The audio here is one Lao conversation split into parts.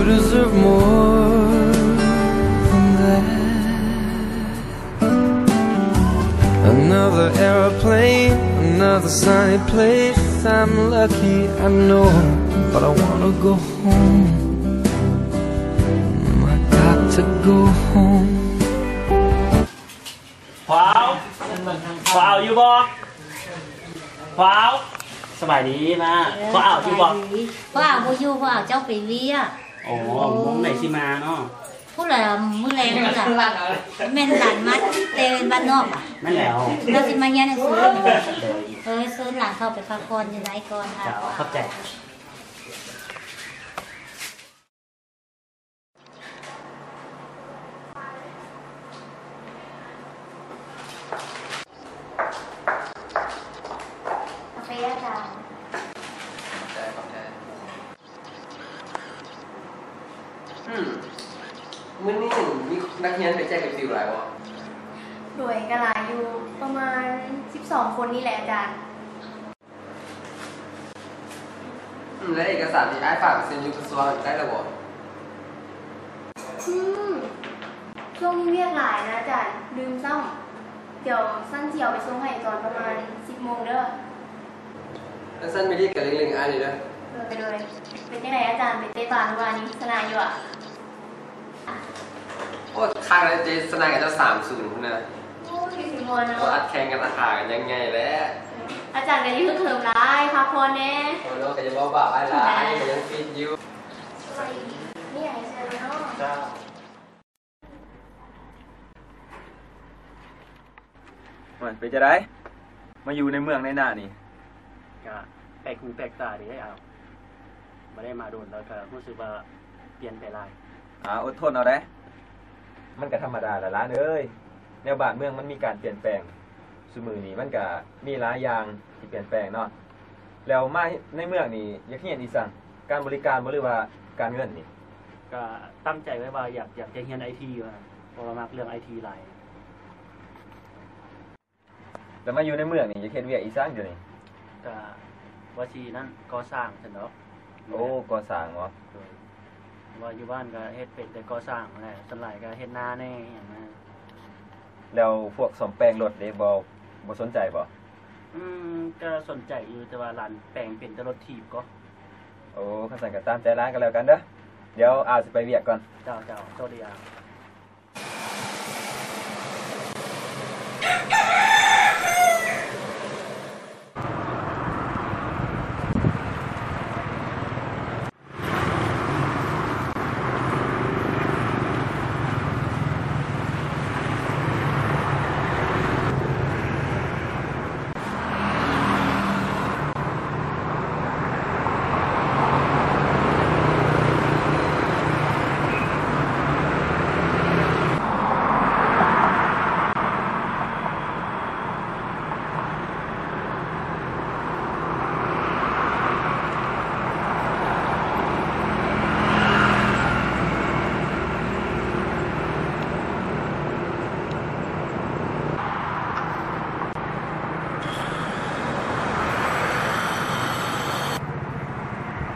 You deserve more than that. Another aeroplane, another sunny place. I'm lucky, I know, but I wanna go home. I got to go home. ພວກເຮົາ ພວກເຮົາຢູ່ບໍ່? ພວກເຮົາ ສະບາຍດີນະ. ເອີ ພວກເຮົາຢູ່ບໍ່? ສະບາຍດີ. ພວກເຮົາບໍ່ຢູ່ ພວກເຮົາເຈົ້າໄປວຽກ. ໂອ້ ໂອ້ ໂມງໃດຊິມາເນາະ? ພຸ້ນລະ ມື້ແລງພຸ້ນລະ. ແມ່ນຫຼານມາແຕ່ບ້ານນອກຫວາ? ແມ່ນແລ້ວ. ລາວຊິມາຮຽນໜັງສື. ເອີ ເຊີນຫຼານເຂົ້າໄປພັກຜ່ອນຢູ່ໃນກ່ອນ. ເຈົ້າ ຂອບໃຈ. ກາເຟ ອາຈານ. ຂອບໃຈ ຂອບໃຈ. ອືມ ມື້ນີ້ມີນັກຮຽນໄປແຈກເປັນປິວຫຼາຍບໍ່? ໂດຍ ກໍຫຼາຍຢູ່ ປະມານສິບສອງຄົນນີ້ແຫຼະອາຈານ. ອືມ ແລະເອກະສານທີ່ອ້າຍຝາກໄປເຊັນຢູ່ກະຊວງໄດ້ແລ້ວບໍ່? ອືມ ຊ່ວງນີ້ວຽກຫຼາຍນະອາຈານ ລືມຊ້ຳ. ດຽວຊັ້ນຊິເອົາໄປສົ່ງໃຫ້ຕອນປະມານສິບໂມງເດີ. ຄັນຊັ້ນມີລີດກໍເລັ່ງໆອ້າຍແດ່ເດີ. ໂດຍ ໂດຍ. ເປັນຈັ່ງໃດອາຈານ ໄປເຕະບານມື້ວານນີ້ ຊະນະຢູ່ຫວາ? ໂອ້ຍ ຄັກເລີຍ ເຕະຊະນະກັບເຈົ້າສາມສູນພຸ້ນນະ. ໂອ້ຍ ຄືຊິມ່ວນເນາະ. ໂອ້ຍ ອັດແຂ່ງກັນ ອາຄາກັນຍັງໃຫຍ່ແຫຼະ. ອາຈານກໍຢ່າຮຶກເຫີມຫຼາຍ ພັກຜ່ອນແດ່. ໂອ້ຍ ນ້ອງກໍຢ່າເວົ້າບາບອ້າຍຫຼາຍ ອ້າຍກໍຍັງຟິດຢູ່. ສະບາຍດີ ມີຫຍັງໃຫ້ຊ່ວຍເນາະ? ເຈົ້າ. ໂອ້ຍ ເປັນຈັ່ງໃດ ມາຢູ່ໃນເມືອງໃນນານີ້? ກະແປກຫູແປກຕາເດ້ອ້າຍ. ບໍ່ໄດ້ມາດົນແລ້ວ ກະຮູ້ສຶກວ່າປ່ຽນໄປຫຼາຍ. ອາ ອົດທົນເອົາເດ້ ມັນກະທຳມະດາລະຫຼານເອີຍ. ແນວບ້ານເມືອງມັນມີການປ່ຽນແປງ ຊຸມື້ນີ້ມັນກະມີຫຼາຍຢ່າງທີ່ປ່ຽນແປງເນາະ. ແລ້ວມາໃນເມືອງນີ້ຢາກຮຽນອີ່ສັງ? ການບໍລິການບໍ່ ຫຼືວ່າການເງິນນີ້? ກະຕັ້ງໃຈໄວ້ວ່າຢາກ ຢາກຈະຮຽນໄອທີວ່າ ເພາະວ່າມັກເລື່ອງໄອທີຫຼາຍ. ແລ້ວມາຢູ່ໃນເມືອງນີ້ຢາກເຮັດວຽກອີ່ສັງດຽວນີ້? ກະວ່າຊິນັ້ນ ກໍ່ສ້າງຊັ້ນດອກ. ໂອ້ ກໍ່ສ້າງເນາະ. ໂດຍ. ວ່າຢູ່ບ້ານກະເຮັດເປັນແຕ່ກໍ່ສ້າງແຫຼະ ສ່ວນຫຼາຍກະເຮັດນາແດ່ ອີ່ຫຍັງນະ. ແລ້ວພວກສ້ອມແປງລົດເດ້ ບໍ່ ບໍ່ສົນໃຈບໍ່? ອືມ ກະສົນໃຈຢູ່ ແຕ່ວ່າຫຼານແປງເປັນແຕ່ລົດຖີບກໍ. ໂອ້ ຄັນຊັ້ນກໍຕາມໃຈຫຼານກໍແລ້ວກັນເດີ. ດຽວອາຊິໄປວຽກກ່ອນ. ເຈົ້າ ເຈົ້າ ໂຊກດີອາ.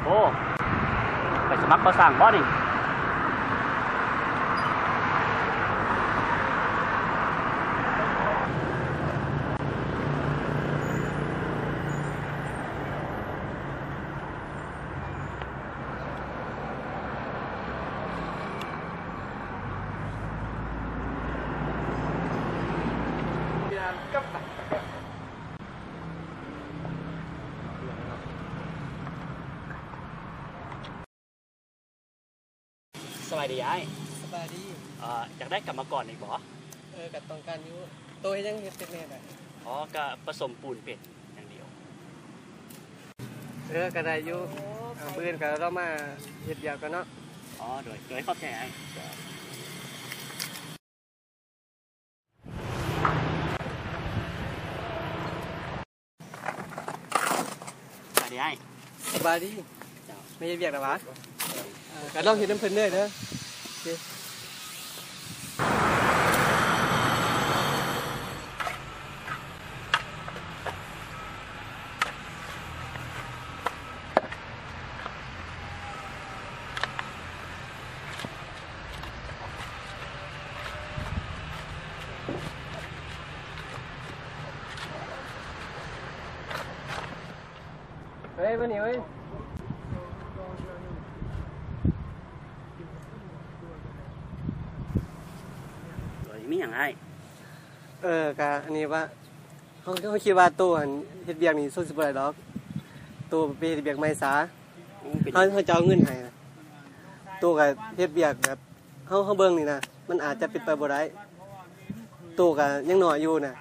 ໂອ້ ໄປສະໝັກກໍ່ສ້າງບໍ່ນີ້? ສະບາຍດີອ້າຍ. ສະບາຍດີ. ເອີ ຢາກໄດ້ກຳມະກອນອີກບໍ່? ເອີ ກໍຕ້ອງການຢູ່. ໂຕເຮັດຫຍັງເຮັດເປັນແດ່? ອໍ ກໍປະສົມປູນເປັນຢ່າງດຽວ. ເອີ ກໍໄດ້ຢູ່. ເອົາ ມື້ອື່ນກໍລອງມາເຮັດວຽກກ່ອນເນາະ. ອໍ ໂດຍ ໂດຍ ຂອບໃຈອ້າຍ. ສະບາຍດີອ້າຍ. ສະບາຍດີ. ເຈົ້າ ມາເຮັດວຽກແລ້ວຫວາ? ເອີ ກໍລອງເຮັດນຳເພິ່ນເດີ. ໂດຍ ໂອເຄ. ນີ້ເວີຍ ມີຫຍັງອ້າຍ? ເອີ ກະອັນນີ້ວ່າ ເຮົາ ເຮົາຄິດວ່າໂຕຫັ້ນເຮັດວຽກນີ້ຊົງຊິບໍ່ໄດ້ດອກ. ໂຕໄປເຮັດວຽກໃໝ່ຊະ. ໂອ້ ເປັນ ເຮົາ ເຮົາຈະເອົາເງິນໃຫ້ນະ. ໂຕກະເຮັດວຽກແບບ ເຮົາ ເຮົາເບິ່ງນີ້ນະ ມັນອາດຈະເປັນໄປບໍ່ໄດ້. ໂຕກະຍັງນ້ອຍຢູ່ນະ.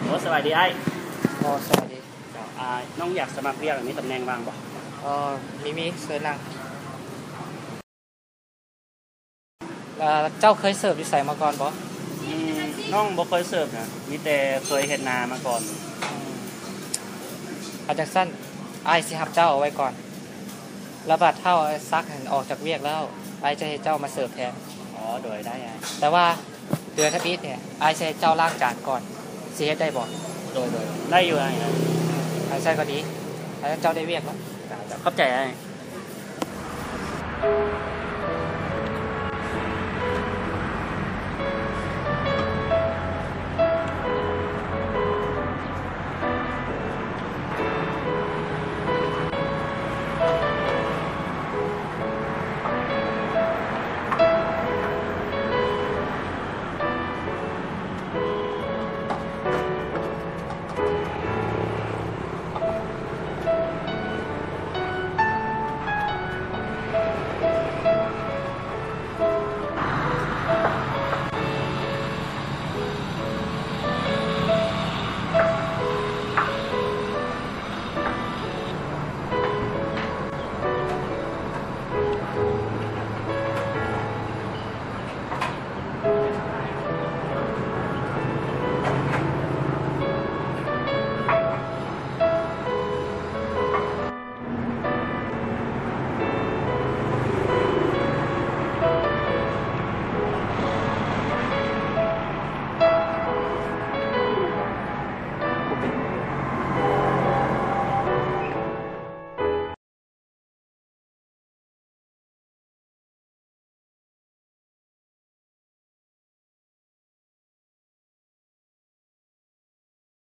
ໂອ້ ສະບາຍດີອ້າຍ. ໂອ້ ສະບາຍດີ. ເຈົ້າ ອ່າ ນ້ອງຢາກສະໝັກວຽກ ມີຕຳແໜ່ງວ່າງບໍ່? ເອີ ມີ ມີ ເຊີນນັ່ງ. ເອີ ເຈົ້າເຄີຍເສີບຢູ່ໃສມາກ່ອນບໍ່? ອືມ ນ້ອງບໍ່ເຄີຍເສີບນະ ມີແຕ່ເຄີຍເຮັດນາມາກ່ອນ. ອືມ ຄັນຈັ່ງຊັ້ນ ອ້າຍຊິຮັບເຈົ້າເອົາໄວ້ກ່ອນ ແລ້ວບາດຖ້າອ້າຍສັກຫັ້ນອອກຈາກວຽກແລ້ວ ອ້າຍຈະໃຫ້ເຈົ້າມາເສີບແທນ. ອໍ ໂດຍ ໄດ້ອ້າຍ. ແຕ່ວ່າເດືອນທຳອິດນີ້ ອ້າຍຊິໃຫ້ເຈົ້າລ້າງຈານກ່ອນ ຊິເຮັດໄດ້ບໍ່? ໂດຍ ໂດຍ ໄດ້ຢູ່ອ້າຍ. ຄັນຊັ້ນກໍດີ ຄັນຊັ້ນເຈົ້າໄດ້ວຽກແລ້ວ. ເຈົ້າ ເຈົ້າ ຂອບໃຈອ້າຍ.